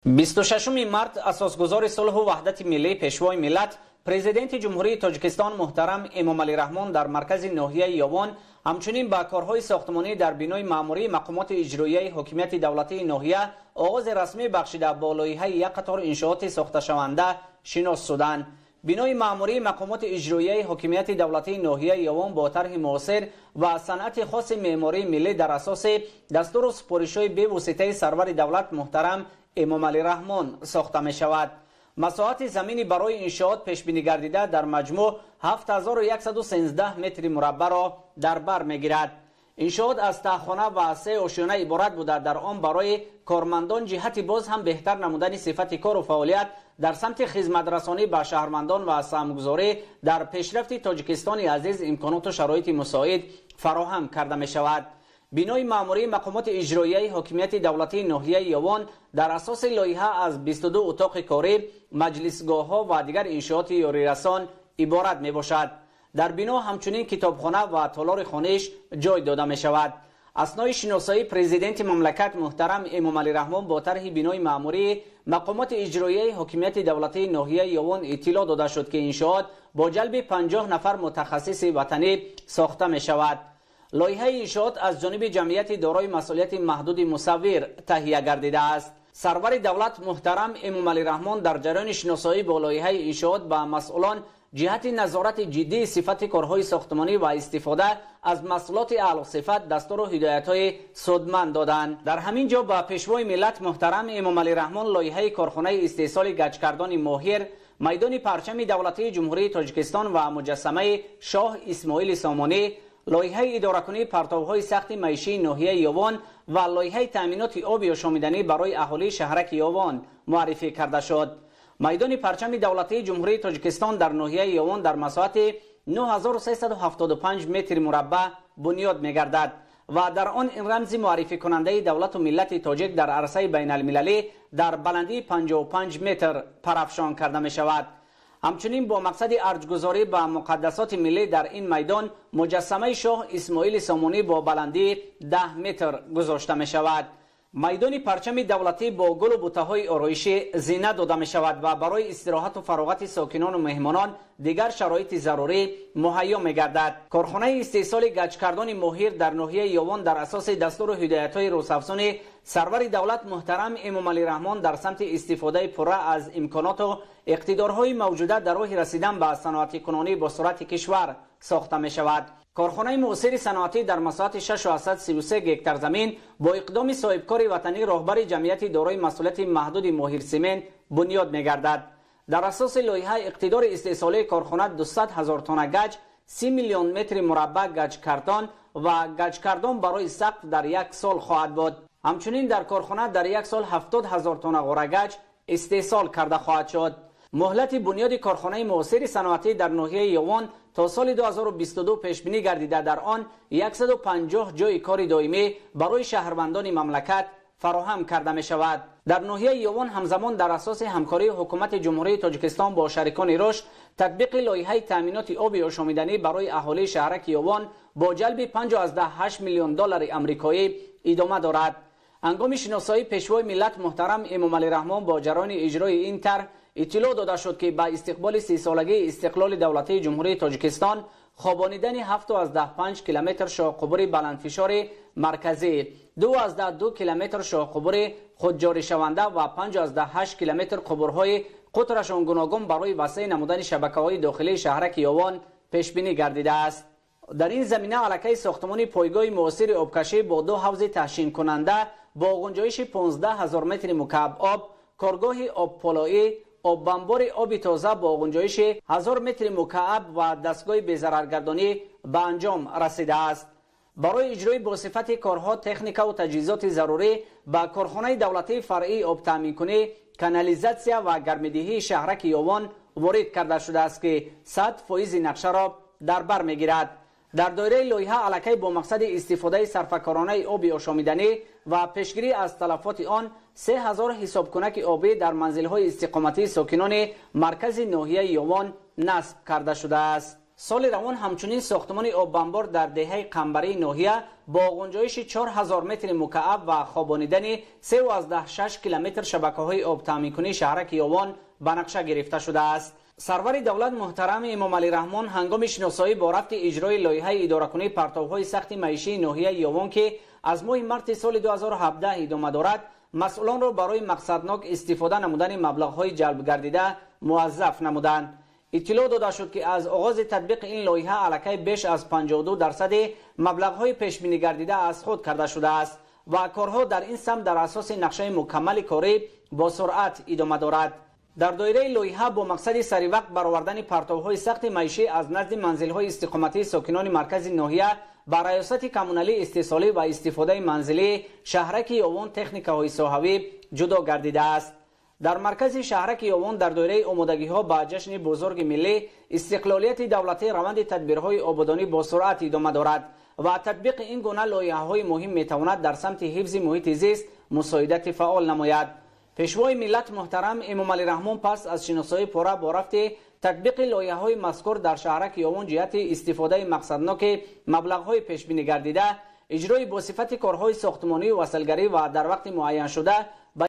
26 март асосгузори сулҳу ваҳдати миллӣ, Пешвои миллат, Президенти Ҷумҳурии Тоҷикистон муҳтарам Эмомалӣ Раҳмон дар маркази ноҳияи Ёвон ҳамчунин ба корҳои сохтмонӣ дар бинои маъмурии мақомоти иҷроияи ҳокимияти давлатии ноҳия оғози расмӣ бахшида, бо лоиҳаи як қатор иншооти сохташаванда шинос шуданд. Бинои маъмурии мақомоти иҷроияи ҳокимияти давлатии ноҳияи Ёвон бо тарҳи муосир ва санъати хоси меъмории миллӣ дар асоси дастуру супоришҳои бевоситаи сарвари давлат муҳтарам Эмомалӣ Раҳмон сохта мешавад. Масоҳати замини барои иншоот пешбинӣ гардида дар маҷмӯъ 7113 метри мураббаъро дар бар мегирад. Иншоот аз таҳхона ва се ошёна иборат буда, дар он барои кормандон ҷиҳати боз ҳам беҳтар намудани сифати кору фаъолият дар самти хизматрасонӣ ба шаҳрвандон ва саҳмгузорӣ дар пешрафти Тоҷикистони азиз имконоту шароити мусоид фароҳам карда мешавад. Бинои маъмурии мақомоти иҷроияи ҳокимияти давлатии ноҳияи Ёвон дар асоси лоиҳа аз 22 утоқи корӣ, маҷлисгоҳҳо ва дигар иншооти ёрирасон иборат мебошад. Дар бино ҳамчунин китобхона ва толори хониш ҷой дода мешавад. Аснои шиносоии президенти мамлакат муҳтарам Эмомалӣ Раҳмон бо тарҳи бинои маъмурии мақомоти иҷроияи ҳокимияти давлатии ноҳияи Ёвон иттилоъ дода шуд, ки иншоот бо ҷалби 50 нафар мутахассиси ватанӣ сохта мешавад. Лоиҳаи иншоот аз ҷониби ҷамъияти дорои масъулияти маҳдуди «Мусаввир» таҳия гардидааст. Сарвари давлат муҳтарам Эмомалӣ Раҳмон дар ҷараёни шиносоӣ бо лоиҳаи иншоот ба масъулон ҷиҳати назорати ҷиддии сифати корҳои сохтмонӣ ва истифода аз маҳсулоти аълосифат дастуру ҳидоятҳои судманд доданд. Дар ҳамин ҷо ба Пешвои миллат муҳтарам Эмомалӣ Раҳмон лоиҳаи корхонаи истеҳсоли гаҷкардони моҳир, майдони парчами давлатии Ҷумҳурии Тоҷикистон ва муҷассамаи Шоҳ Исмоили Сомонӣ, лоиҳаи идоракунии партовҳои сахти маишии ноҳияи Ёвон ва лоиҳаи таъминоти оби ошомиданӣ барои аҳолии шаҳраки Ёвон муаррифӣ карда шуд. Майдони парчами давлатии Ҷумҳурии Тоҷикистон дар ноҳияи Ёвон дар масоҳати 9375 метри мураббаъ бунёд мегардад ва дар он ин рамзи муаррификунандаи давлату миллати тоҷик дар арсаи байналмилалӣ дар баландии 55 метр парафшон карда мешавад. Ҳамчунин бо мақсади арҷгузорӣ ба муқаддасоти миллӣ дар ин майдон муҷассамаи Шоҳ Исмоили Сомонӣ бо баландии 10 метр гузошта мешавад. Майдони парчами давлатӣ бо гулу бутаҳои ороишӣ зинат дода мешавад ва барои истироҳату фароғати сокинону меҳмонон дигар шароити зарурӣ муҳайё мегардад. Корхонаи истеҳсоли гаҷкардони моҳир дар ноҳияи Ёвон дар асоси дастуру ҳидоятҳои рӯзафзуни сарвари давлат муҳтарам Эмомалӣ Раҳмон дар самти истифодаи пурра аз имконоту иқтидорҳои мавҷуда дар роҳи расидан ба саноатикунонӣ бо суръати кишвар сохта мешавад. Корхонаи муосири саноатӣ дар масоҳати 633 гектар замин бо иқдоми соҳибкори ватанӣ, роҳбари ҷамъияти дорои масъулияти маҳдуди «Моҳирсимент» бунёд мегардад. Дар асоси лоиҳа иқтидори истеҳсолии корхона 200 ҳазор тонна гаҷ, 30 миллион метри мураббаъ гаҷкартон ва гаҷкардон барои сақф дар як сол хоҳад буд. Ҳамчунин дар корхона дар як сол 70 ҳазор тонна ғорагаҷ истеҳсол карда хоҳад шуд. Муҳлати бунёди корхонаи муосири саноатӣ дар ноҳияи Ёвон то соли 2022 пешбинӣ гардида, дар он 150 ҷойи кори доимӣ барои шаҳрвандони мамлакат фароҳам карда мешавад. Дар ноҳияи Ёвон ҳамзамон дар асоси ҳамкории ҳукумати Ҷумҳурии Тоҷикистон бо шарикони рушд татбиқи лоиҳаи таъминоти оби ошомиданӣ барои аҳолии шаҳраки Ёвон бо ҷалби 5,8 миллион доллари амрикоӣ идома дорад. Ҳангоми шиносоии Пешвои миллат муҳтарам Эмомалӣ Раҳмон бо ҷараёни иҷрои ин тарҳ иттилоъ дода шуд, ки ба истиқболи 30-солагии истиқлоли давлатии Ҷумҳурии Тоҷикистон хобонидани 7,5 километр шоҳқубури баландфишори марказӣ, 2,2 километр шоҳқубури худҷоришаванда ва 5,8 километр қубурҳои қутрашон гуногун барои васеъ намудани шабакаҳои дохилии шаҳраки Ёвон пешбинӣ гардидааст. Дар ин замина аллакай сохтмони пойгоҳи муосири обкашӣ бо ду ҳавзи таҳшинкунанда бо ғунҷоиши 15 ҳазор метри мукааб об, коргоҳи обполоӣ, оббамбори оби тоза бо ғунҷоиши 1000 метри мукааб ва дастгоҳи безараргардонӣ ба анҷом расидааст. Барои иҷрои босифати корҳо техникаву таҷҳизоти зарурӣ ба корхонаи давлатии фаръии обтаъминкунӣ, канализатсия ва гармидиҳии шаҳраки Ёвон ворид карда шудааст, ки 100 фоизи нақшаро дар бар мегирад. Дар доираи лоиҳа аллакай бо мақсади истифодаи сарфакоронаи оби ошомиданӣ ва пешгирӣ аз талафоти он 3000 ҳисобкунаки обӣ дар манзилҳои истиқоматии сокинони маркази ноҳияи Ёвон насб карда шудааст. Соли равон ҳамчунин сохтмони обанбор дар деҳаи Қамбарии ноҳия бо гунҷоиши 4000 метри мукааб ва хобонидани 3,6 километр шабакаҳои обтаъминкунии шаҳраки Ёвон ба нақша гирифта шудааст. Сарвари давлат муҳтарам Эмомалӣ Раҳмон ҳангоми шиносоӣ бо рафти иҷрои лоиҳаи идоракунии партовҳои сахти маишии ноҳияи Ёвон, ки аз моҳи марти соли 2017 идома дорад, масъулонро барои мақсаднок истифода намудани маблағҳои ҷалб гардида муваззаф намуданд. Иттилоъ дода шуд, ки аз оғози татбиқи ин лоиҳа аллакай беш аз 52% маблағҳои пешбинӣ гардида аз худ карда шудааст ва корҳо дар ин самт дар асоси нақшаи мукаммали корӣ бо суръат идома дорад. Дар доираи лоиҳа бо мақсади саривақт баровардани партовҳои сахти маишӣ аз назди манзилҳои истиқоматии сокинони маркази ноҳия ба раёсати коммуналии истеҳсолӣ ва истифодаи манзилии шаҳраки Ёвон техникаҳои соҳавӣ ҷудо гардидааст. Дар маркази шаҳраки Ёвон дар доираи омодагиҳо ба ҷашни бузурги миллӣ истиқлолияти давлатӣ раванди тадбирҳои ободонӣ бо суръат идома дорад ва татбиқи ин гуна лоиҳаҳои муҳим метавонад дар самти ҳифзи муҳити зист мусоидати фаъол намояд. Пешвои миллат муҳтарам Эмомалӣ Раҳмон пас аз шиносоии пурра бо рафти татбиқи лоиҳаҳои мазкур дар шаҳраки Ёвон ҷиҳати истифодаи мақсадноки маблағҳои пешбинӣ гардида, иҷрои бо сифати корҳои сохтмонию васлгарӣ ва дар вақти муайяншуда ба